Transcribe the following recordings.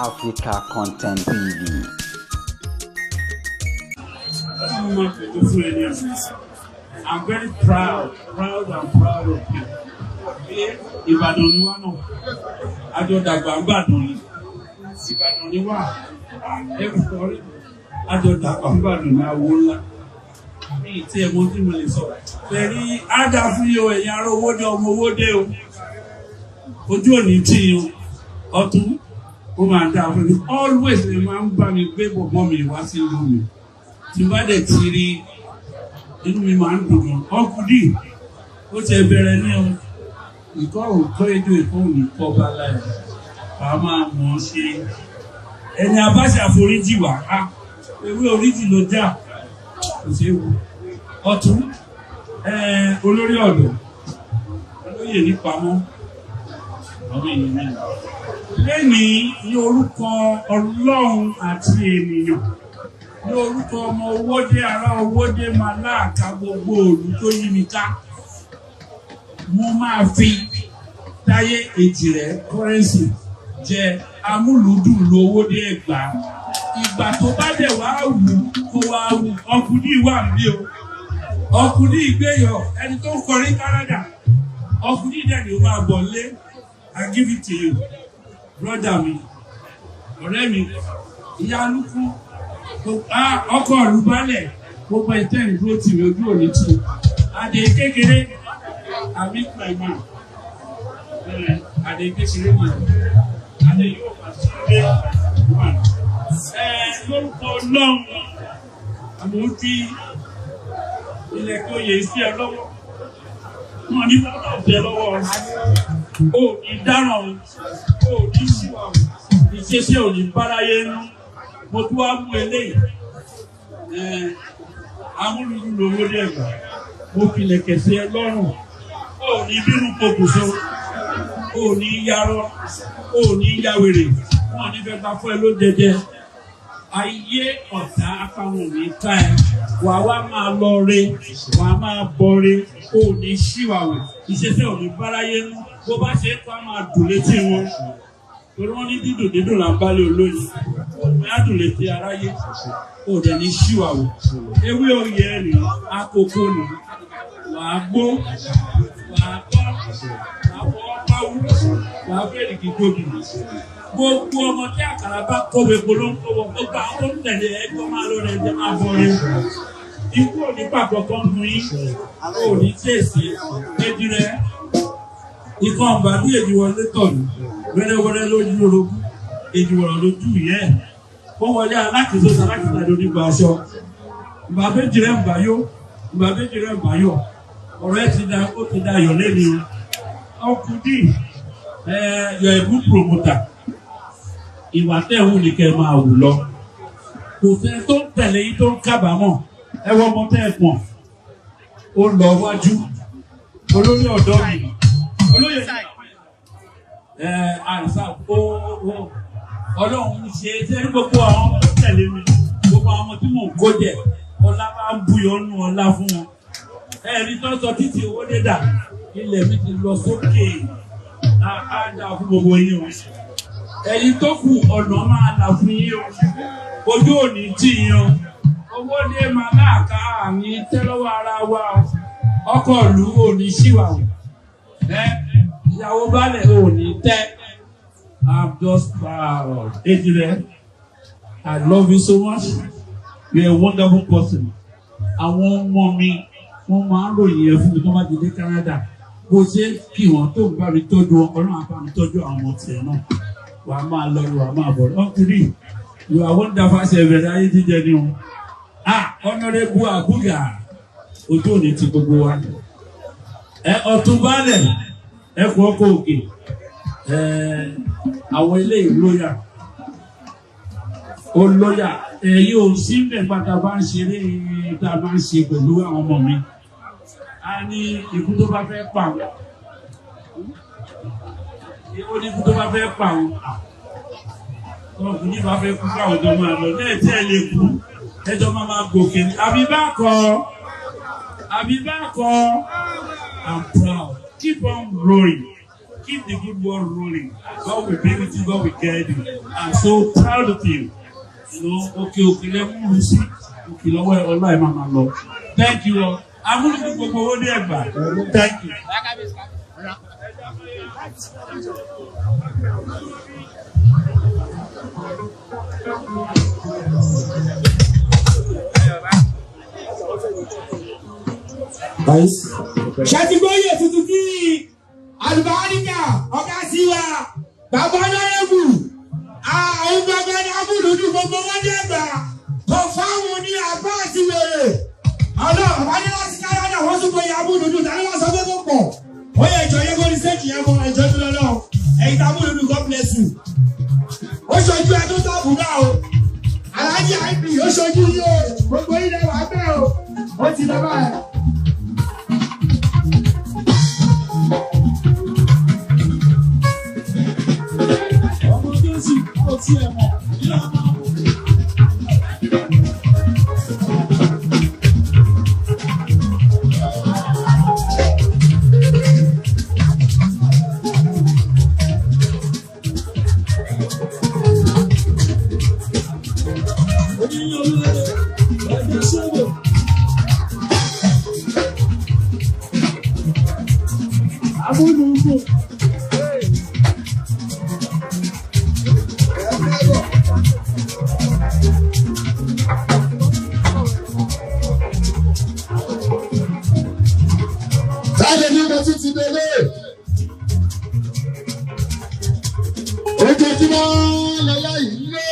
Africa Content TV. Ọlọ́run máa fètò fún ẹni ọ̀sán. I'm very proud, proud and proud of you. Pé Ìbàdàn ni wá náà. Àjọ dàgbà ń bàdàn ni. Ìbàdàn ni wá. Ẹ kọ́rí. Àjọ dàgbà ń bàdàn ní awo ńlá. Mi ì tí ẹ mọ tí mo lè sọ. Fẹ̀rí Ádá fún yìí o, ẹ̀yin ará Owódé, ọmọ Owódé o. Ojú òní tí o. Ọtún ó máa dáa fún mi. Always ni máa ń bá mi gbé bọ̀bọ̀ mi wá sí ìlú mi. Tí n bá dẹ̀ ti rí, inú mi máa ń dùn gan. Ọkùnrin ó ti bẹ̀rẹ̀ ní o, ìkọ́ òkọ́ ètò ìkọ́ òní kọ́ bá láì wà á máa mọ̀ ọ́ ṣe. Ẹni abáṣe àforíjì wà á, ewé oríjì ló já, kò ṣeé wo. Ọ̀tún, olórí ọ̀dọ́, olóyè nípamọ́, àwọn èèyàn mi lẹ́nìí, ní orúkọ Ọlọ́run àti ènìyàn, ní orúkọ ọmọ Owódé, ará Owódé, máa láàka gbogbo òlù tó yí mi ká, mo máa fi Táyé Èjìrẹ́ Currency jẹ amúlùúdùn lówódé Ẹ̀gbá. Ìgbà tó bá dẹ̀ wá wù kó wá wù. Ọkùnrin wà níbí o, ọkùnrin ìgbéyọ̀, ẹni tó ń kọrin Canada, ọkùnrin dẹ̀ ni ó máa bọ̀ lé. I give it to you, brother mi, ọ̀rẹ́ mi, ìyá alúkú, ọkọ̀ ọ̀lùbálẹ̀, gbogbo ìtẹ́ ìdúró tì mí, ojú òní tì. Àdè kékeré àmì pẹ̀lú àdè kékeré mi, àdè yóò bá sí ilé ẹ lórúkọ Ọlọ́run. Àmọ́ fi ilẹ̀kùn oyè sí ẹ lọ́wọ́, wọn ní bàbá ọ̀tẹ lọ́wọ́ o, ní dáràn o, ní ṣìwà, ìṣesí ò ní báráyé nú. Mo tún wá mú eléyìí, amúlùdù lówó dẹ̀gbà, mo filẹ̀kẹ̀ sí ẹ lọ́rùn. O ní bínú pokùnso, o ní yarọ, o ní yawèrè, wọn ní fẹ́ gba fún ẹ ló jẹjẹ ayé. Ọ̀tá apáwọn ò ní ká ẹ. Wàá wá máa lọ re, wàá máa bọ re, o ní ṣìwàwò, ìṣesí ò ní báráyé nú. Bó bá ṣe é kó a máa dùn létí wọn, torí wọn ní dídùn dídùn là ń bá lé olóyin, òun á dùn létí aráyé. O dẹ̀ ní ṣìwàwò. Ewé oyè ẹ̀ ní akókó ní, wàá gbó, wàá tọ́, wàá fọwọ́ pawú, wàá fẹ́ẹ̀rì kíkóbi. Gbogbo ọmọ tí àkàrà bá kọ́wé ló ń kọ́wọ́. Gbogbo àwọn tó ń tẹ̀lé ẹ kó máa lọ rẹ̀ jẹ́ máa bọ̀ rẹ̀. Ikú ò ní pàpọ̀ kan nu yín, ò ní tẹ̀sí méjì rẹ̀. Ikọ̀ ọ̀gbà bí èjì wọlé tọ̀ ní wẹ́rẹ́wẹ́rẹ́ lójú orogún, èjì wọ̀rọ̀ lójú ìyẹ́ ẹ̀. Ó wọlé alákìíso alákìíso lórí gba aṣọ. Ìgbà méjì rẹ̀ ń bà yó, ìgbà méjì rẹ̀ ń bà yó. Ọ̀rọ̀ ẹ ti da, ó ti da yọ̀ lẹ́nu o. Ọkùnrin ẹ yọ ẹ̀bú promoter, ìwà tẹ̀ ń wù ní kẹ́ máa wù lọ. Kò sẹ́ni tó ń tẹ̀lé yín tó ń kábàámọ̀. Ẹ wọ ọmọ tẹ́ ẹ pọ̀n, ó lọ wájú. Olórí ọ̀dọ́ mi, olóyè ẹ àìsàn ó Ọlọ́run ń ṣe é ní gbogbo àwọn tó tẹ̀lé mi, gbogbo àwọn ọmọ tí mò ń kó jẹ, ọlá máa ń buyọ̀ nù ọlá fún wọn. Ẹ̀rí tó sọ títí owó dé dà, ilẹ̀ mi ti lọ sókè. Á dà fún gbogbo yín o. Ẹ̀yin tó kù, ọ̀nà máa là fún yín o, ojú òní tì yín o. Owó dé máa láàká àmì tẹ́lọ́wọ́ ara wa o. Ọkọ̀ ìlú òní ṣìwà o, ẹ ìyàwó balẹ̀ òní tẹ́. I'm just proud. Ejire, I love you so much. You are a wonderful person. Àwọn ọmọ mi, wọ́n máa ń ròyìn ẹ fún mi tó bá ti dé Canada, bó ṣe kí wọ́n tó ń bá mi tọ́jú wọn. Ọlọ́run á bá mi tọ́jú àwọn ọmọ tiẹ̀ náà. Wàá máa lọ, wàá máa bọ̀. Ọkùnrin, you are wonderful. Ṣe ẹ̀bẹ̀rẹ̀ ayé jíjẹ ni o. Ah, Honourable Abuga, ojú òní ti gbogbo wa. Ẹ ọ̀tún balẹ̀, ẹ kú ọkọ̀ òkè. Ẹ àwọn eléyìí lóyà, ó lóyà. Ẹ̀yin ò sí mbẹ̀ pátá bá ń ṣeré tá a bá ń ṣe pẹ̀lú àwọn ọmọ mi. A ní ikú tó bá fẹ́ pa wọn, ó ní ikú tó bá fẹ́ pa wọn, ọkùnrin bá fẹ́ kú káwọn jọ máa lọ lẹ́ẹ̀ tí ẹ lè kú, ẹjọ́ máa máa gòkè ní. Àbí bá kọ́, àbí bá kọ́. I'm proud. Keep on growing. Keep the good work rolling. God will be with you, God will guide you. I'm so proud of you. You know, òkè òkè lẹ́mú sí òkè lọ́wọ́ ọlá ẹ̀ máa ma lọ. Thank you all. Amúlùdún gbogbo owó ní Ẹ̀gbá. Thank you. Ṣètìgbóyè tuntun tí àlùbáríkà ọ̀gá sí wa bàbá ọlọ́rẹ́bù àwọn gbàgbọ́ ní amúlùdún gbogbo wọn ní Ẹ̀gbá kò fáwọn ní àbá àti wèrè ọlọ́run bàbá ní láti Kánádà wọ́n tún gbóyè amúlùdún tàbí wọ́n sọ pé kò pọ̀ ó yẹ ìjọ yẹn kó ní sẹ́ẹ̀kì yẹn mọ ìjọ tó lọ́lọ́ ẹ̀yìn tá amúlùdún God bless you. Ó ṣojú ẹ tó tọ́ọ̀bù náà o, Alhaji àìpì ó ṣojú yìí o, gbogbo ilẹ̀ wà bẹ́ẹ̀ o, ó ti lọ báyìí. Ọmọ Jésù kò tiẹ̀ mọ̀ ní ọmọ. Amúlùdún. Táyé ní mo tún ti délé. Ojoojúmọ́ lọ́lá yìí lé.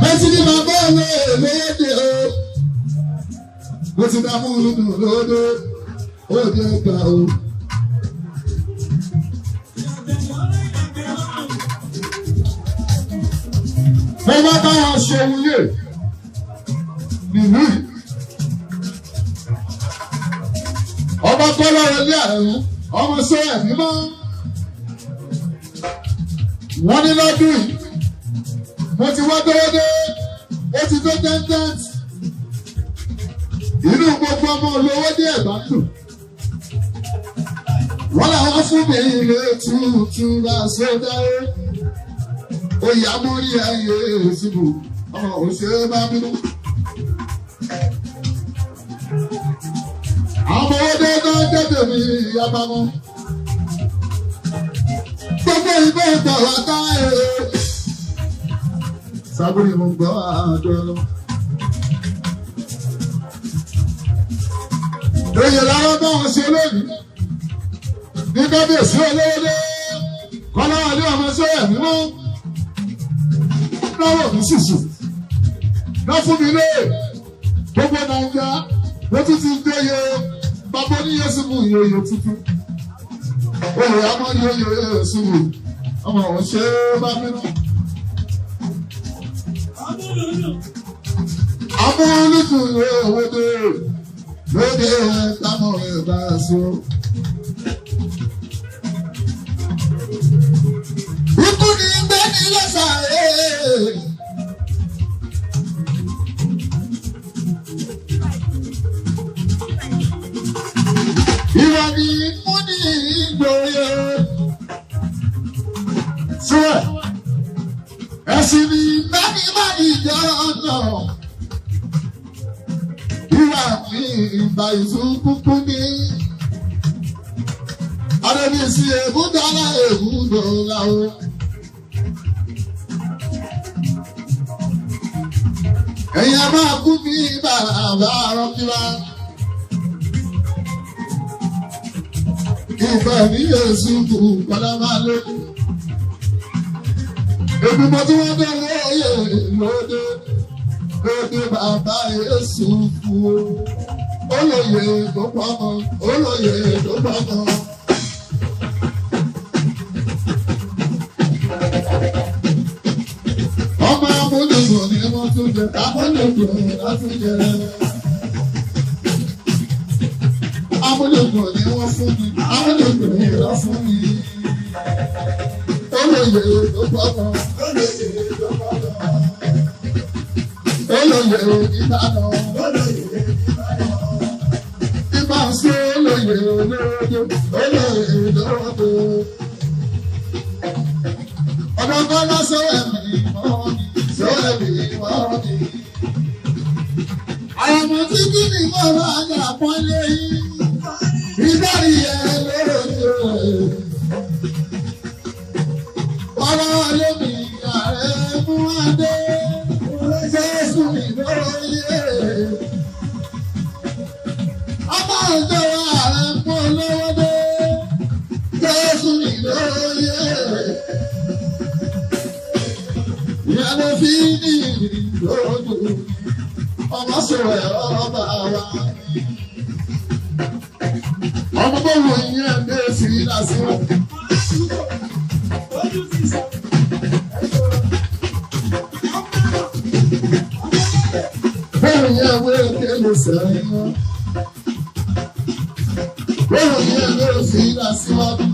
Mo ti ní bàbá mi léde o. Mo ti dá mú lùdù lóde. Òde ẹgbà o. Mo bá bá wọn ṣe wúyè nìlú yìí. Ọba kọ́lá wọlé àrùn ọmọ sọ́yà mímọ́. Wọ́n ní lọ́dún yìí, mo ti wá dọ́wọ́dé, ó ti tó tẹ́ńtẹ́ǹtì. Inú gbogbo ọmọ olówó dé Ẹ̀gbá ń dùn. Wọ́n làwọn fún mi ilé tuntun bá sódà ó. Oyè amórí ayé ìsìnkú, ọmọ òṣèré bá bínú. Àwọn ọmọdé náà jẹ́jẹ́ mi abamọ́. Gbogbo ìgbẹ́ ìgbà wà táyé. Sábúrì mo gbọ́ àjọ lọ. Oyè làwọn bá wọn ṣe lónìí. Ní kábíyèsí olówódé, kọ́lá wà ní ọmọ sọ́yà mímọ́. Náwó mi ṣùṣù. Ná fún mi lé. Gbogbo Nàìjíríà mo tún ti dóye bàbá oníyẹsùn ìyòyè tuntun. Oyè amóníyẹsùn ọmọ òun ṣe é bá bínú. Amúlùkù òwòdè lóde táwọn ẹ̀ bá so. Ikú ni gbẹ́ni lọ́sàá. Ìwà ni mú ní ìgbòye. Sílẹ̀, ẹ̀sìn ni báni jẹ́ ọ̀nà. Ìwà mi ìgbà ìzú kúkú ní. Adébísí ègúndọ́lá ègúndọ́lá o. Ẹ̀yin a máa kú ní bàbá rọ́kíwá. Ìgbà ní Jésù kù kọ́lá máa lé. Ègbìmọ̀ tí wọ́n dẹ̀ lóye lóde lóde bàbá Jésù kù o. Olóye tó pamọ́, olóye tó pamọ́. Ọmọ amúlùmọ̀ ni wọ́n tún jẹ, amúlùmọ̀ ni wọ́n tún jẹ. Amúlùmọ̀ ni wọ́n fún mi, amúlùmọ̀ ni wọ́n fún mi. Olóyè tó pamọ́, olóyè tó pamọ́. Olóyè ìbàdàn, olóyè ìbàdàn. Báńsó lóye lóde olóye lóde. Ọ̀dọ̀ Kọ́lá sọ ẹ̀mí mọ́ ni sọ ẹ̀mí mọ́ ni. Àyàmọ̀ tí kí ni mo máa ń àpọ́nlé yìí. Ìdárí ẹ̀ lóde. Ọ̀rọ̀ lómi ààrẹ mú adé. Jésù mi lóye. Ọba ìjọba ààrẹ mú olówó dé. Jésù mi lóye. Ìyàwó fi ní ìlójú. Ọmọ sọ̀rọ̀ ẹ̀rọ ọba wa. Ọmọ bó wo ìyẹn dé sí lásìkò. Bẹ́ẹ̀ ni àwọn èké lè sẹ́yìn. Bẹ́ẹ̀ ni àwọn èsì lásìwájú.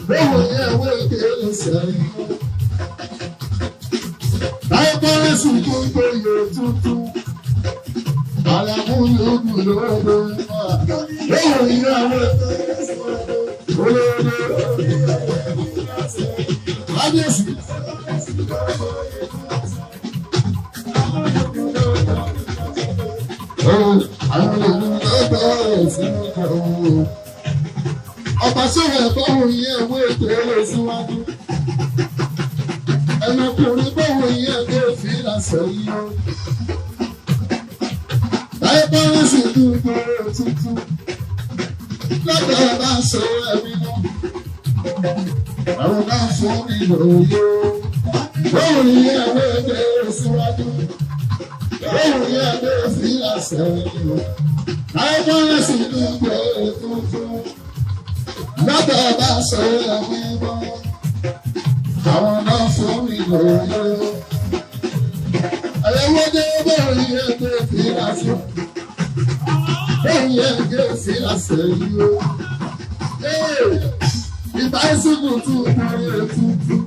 Bẹ́ẹ̀ ni àwọn èké lè sẹ́yìn. Láyé pọ́lẹ́sì tó ń gbé tuntun. Àlàmú lóògùn lóògùn. Bẹ́ẹ̀ ni àwọn olóògùn. Kábíyèsí. Ọba sọ̀rọ̀ ẹ̀kọ́ òyìn ẹ̀wọ́ ètò ẹ̀rọ síwájú. Ẹnìkùnrin bọ̀wọ̀ yẹn ló fi lásẹ̀ yìí o. Láyé bọ́lá sì dúró tuntun. Lọ́dọ̀ bá sọ ẹ̀mí mọ́. Àwọn bá fún mi lòye o. Bọ̀wọ̀ yẹn ẹ̀wọ́ ètò ẹ̀rọ síwájú. Bọ̀wọ̀ yẹn ló fi lásẹ̀ yìí o. Láyé bọ́lá sì dúró tuntun. Lọ́dọ̀ bá sọ ẹ̀mí mọ́. Àwọn náà fún mi lòye. Àyẹ̀wò dé bóyá ẹgbẹ́ fi láṣẹ. Bóyá ẹgbẹ́ fi láṣẹ yìí o. Ìbá ìsìnkú tún kúrò tuntun.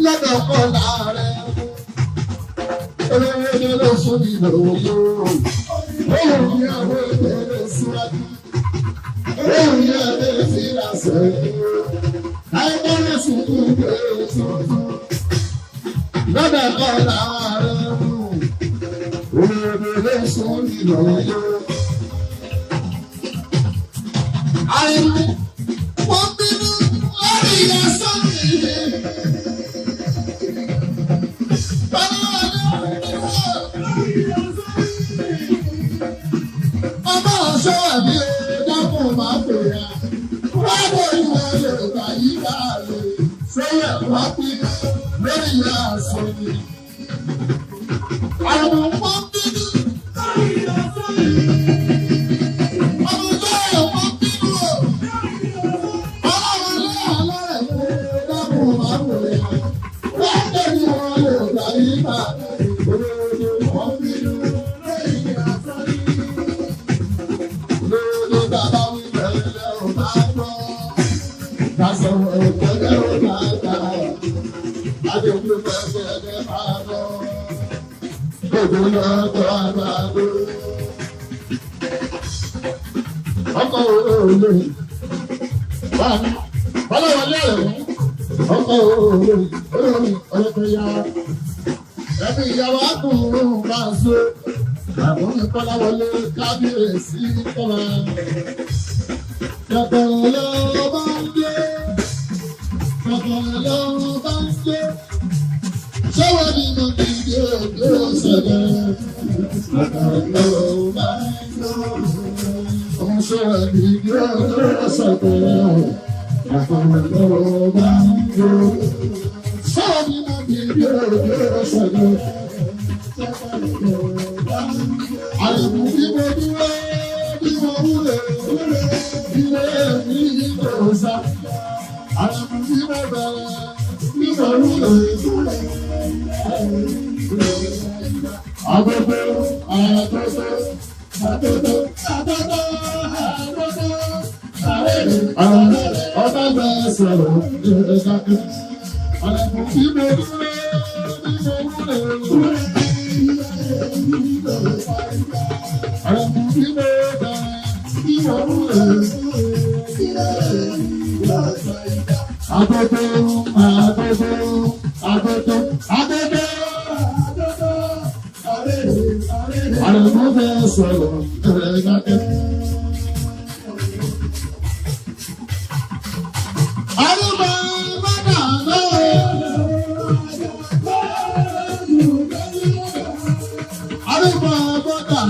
Lọ́dọ̀ kọ́ láàárẹ̀. Olówó ni ló fún mi lòye o. Bóyá àwọn ẹgbẹ́ lè síwájú. Bóyá ẹgbẹ́ fi láṣẹ yìí o. Lọ́dọ̀ kọ́ láàárẹ̀ mú, òrèrè sùn nílò yó. Àìmú, wọ́n bínú lórí ìyá sọ́ọ̀nì. Ọmọ ọ̀ṣọ́ àbí dákùn máa pè ya. Wọ́n bọ̀ ìwọ̀n Yorùbá yìí bá lè sẹ́yìn wá bínú lórí ìyá àsọ̀nì. Àwọn ọmọ bínú lórí ìyá àsọ̀nì. Ọmọ tó ọmọ bínú o. Ọlọ́run lé àlọ́ rẹ̀ mú dákun máa wò lè. Wọ́n tẹ̀lé wọn Yorùbá yìí bá lè. Olóòdù wọ́n bínú lórí ìyá àsọ̀nì. Olóòdù bàbá wí bẹ̀rẹ̀ lẹ́rù bá gbọ́. Lásán òkèlè ó bá gbà. Adéwúlò pẹ̀lẹ́ máa lọ. Gbogbo lọ́dọ̀ àgbàdo. Ọkọ̀ òòlù. Báàmí, ọlọ́wọ́lé rẹ̀ mú. Ọkọ̀ òòlù olórí ọlọ́kọ̀ yá. Ẹbí ìyàwó àkùnrin máa ń so. Àwọn ìkọláwọlé kábíyèsí kọ́lá. Yàtọ̀ lọ bá ń dé. Yàtọ̀ lọ bá ń dé. Ṣé wọ́n ní mo ti dé òde òṣèlú? Yàtọ̀ lọ bá ń dé. Ọmọ ṣé wọ́n ní dé òde òṣèlú? Yàtọ̀ lọ bá ń dé. Ṣé wọ́n ní mo ti dé òde òṣèlú? Àyẹ̀wò bí mo dúró bí mo wúlò ilé mi kò sá. Àyẹ̀wò bí mo bẹ̀rẹ̀ bí mo wúlò. Agogo agogo agogo agogo agogo ọba bẹ sọ̀rọ̀ ìrẹsàkẹ́. Àyẹ̀wò bí mo dúró bí mo wúlò. Agogo, agogo, agogo, agogo. Àrẹ̀mú fẹ́ sọ̀rọ̀ ẹ̀ẹ́dàkẹ́. Arúgbó bàdà náà. Arúgbó bàdà